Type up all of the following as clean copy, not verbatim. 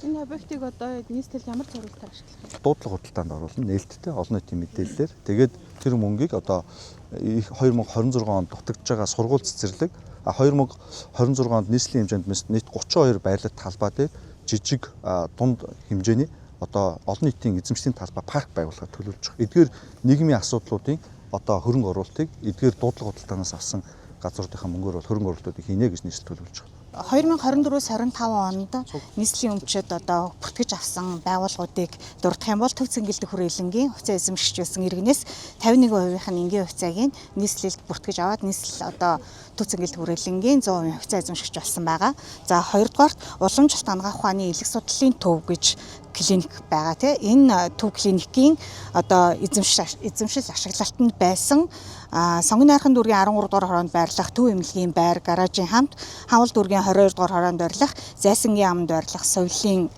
Энэ объектыг одоо нийслэл ямар зорилгоор ашиглах вэ? Дуудлага худалдаанд оруулна, нээлттэй олон нийтийн мэдээллээр. Тэгээд тэр мөнгийг одоо 2026 онд дутагдж байгаа сургууль цэцэрлэг, 2026 онд нийслэлийн хэмжээнд нийт 32 байрлал талбай дээр жижиг, дунд хэмжээний одоо олон нийтийн эзэмшлийн талбай, парк байгуулахаар төлөвлөж байгаа. Эдгээр нийгмийн асуудлуудын одоо хөрөнгө оруулалтыг эдгээр дуудлага худалдаанаас авсан газруудынхаа мөнгөөр бол хөрөнгө оруулалтуудыг хийнэ гэж нийслэл төлөвлөж байгаа. 2024-өөс 25 онд нийслэлийн өмчөд одоо бүртгэж авсан байгууллагуудыг дурдах юм бол Төв цэнгэлдэх хүрээлэнгийн хувьцаа эзэмшигч байсан иргэнээс 51%-ийнх нь энгийн хувьцааг нь нийслэлд бүртгэж аваад, нийслэл одоо Төв цэнгэлдэх хүрээлэнгийн 100% хувьцаа эзэмшигч болсон байгаа. За, хоёрдугаарт уламжлалт анагаах ухааны элэг судлалын төв гэж клиник байгаа, тий. Энэ төв клиникийн одоо эзэмшил ашиглалтанд байсан Сонгон найрхан дүүргийн 13 дугаар хороонд байрлах төв эмнэлгийн байр, гаражийн хамт Хавал дүүргийн 22 дугаар хороонд байрлах Зайсангийн амд байрлах соёлын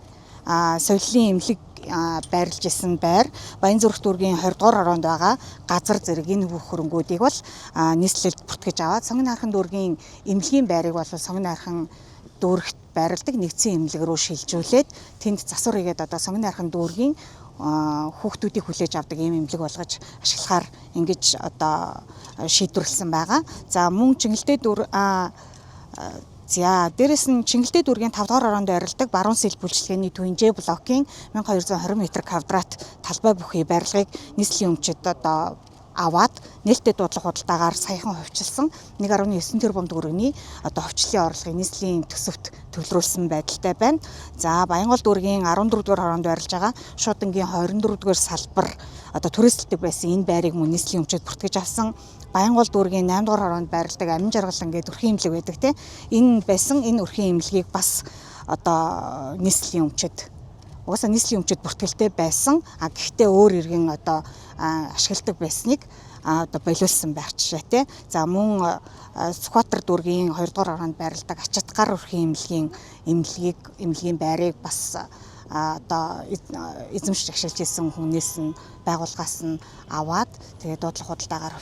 эмнэлэг байрлаж исэн байр, Баянзүрх дүүргийн 20 дугаар хороонд байгаа газар зэрэг энэ бүх хөрөнгүүдийг бол нийслэлд бүртгэж аваад, Сонгон найрхан дүүргийн эмнэлгийн байрыг бол Сонгон найрхан дүүрэгт байрладаг нэгдсэн эмнэлэг рүү шилжүүлээд, тэнд засвар хийгээд, одоо Сонгон найрхан дүүргийн хүүхдүүдийг хүлээж авдаг ийм эмнэлэг болгож ашиглахаар ингэж одоо шийдвэрлэсэн байгаа. За, мөн Чингэлтэй дүүр за, дээрэс нь Чингэлтэй дүүргийн 5 дугаар хороонд байрладаг Баруун сэл бүлжлэгээний төвийн Ж блокийн 1220 м квадрат талбай бүхий барилгыг нийслэлийн өмчөд одоо аваад, нээлттэй дуудлага худалдаагаар саяхан хувьчилсан 1.9 тэрбум төгрөгийн одоо хувьчлалын орлогыг нийслэлийн төсөвт төвлөрүүлсэн байдалтай байна. За, Баянгол дүүргийн 14 дугаар хороонд байрлаж байгаа Шуудангийн 24 дугаар салбар одоо түрээсэлдэг байсан энэ байрыг мөн нийслэлийн өмчөд бүртгэж авсан. Баянгол дүүргийн 8 дугаар хороонд байрладаг Амин жаргалан гэдэг өрхийн эмнэлэг байдаг, те. Энэ байсан энэ өрхийн эмнэлгийг бас одоо нийслэлийн өмчөд угаасаа нийслэлийн өмчөд бүртгэлтэй байсан. А гэхдээ өөр иргэн одоо ашигладаг байсныг одоо болиулсан байх жишээтэй. За, мөн Сүхбаатар дүүргийн 2 дугаар хороонд байрладаг Ачатгар өрхийн эмнэлгийн эмнэлгийн байрыг бас одоо эзэмшиж ашиглаж исэн хүнээс нь, байгууллагаас нь аваад, тэгээд дуудлага худалдаагаар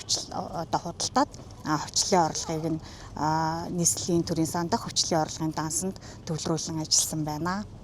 одоо худалдаад, хувьчлалын орлогыг нь нийслэлийн төрийн сан дахь хувьчлалын орлогын дансанд төвлөрүүлэн ажилласан байна.